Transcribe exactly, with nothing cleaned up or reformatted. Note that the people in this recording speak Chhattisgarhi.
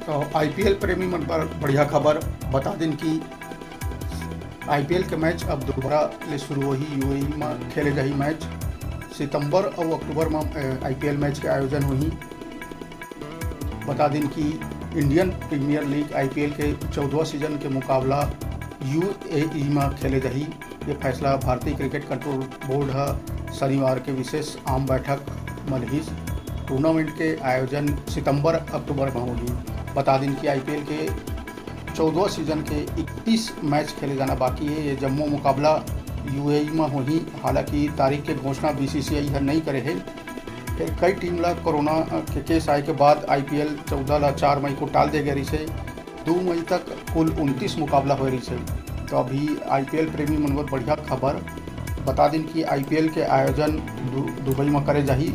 तो आईपीएल प्रेमी मन बर बढ़िया खबर, बता दिन कि आईपीएल के मैच अब दोबारा ले शुरू होही। यूएई म खेले जाही मैच। सितंबर अउ अक्टूबर म आईपीएल मैच के आयोजन होही। बता दिन कि इंडियन प्रीमियर लीग आईपीएल के चौदहवाँ सीजन के मुकाबला यूएई म खेले जाही। ये फैसला भारतीय क्रिकेट कंट्रोल बोर्ड ह शनिवार के विशेष आम बैठक म लिहिस। टूर्नामेंट के आयोजन सितंबर अक्टूबर म होही। बता दिन कि आईपीएल के चौदहवाँ सीजन के इकतीस मैच खेले जाना बाकी हे। ये जम्मो मुकाबला यूएई म होही। हालांकि तारीख के घोषणा बीसीसीआई ह नइ करे हे। फेर कई टीम ला कोरोना के केस आए के बाद आईपीएल चौदह ला चार मई को टाल दे गए रहिस हे। दो मई तक कुल उनतीस मुकाबला होए रहिस हे। तो अभी आईपीएल प्रेमी मन बर बढ़िया खबर, बता दिन कि आईपीएल के आयोजन दु-, दुबई म करे जाही।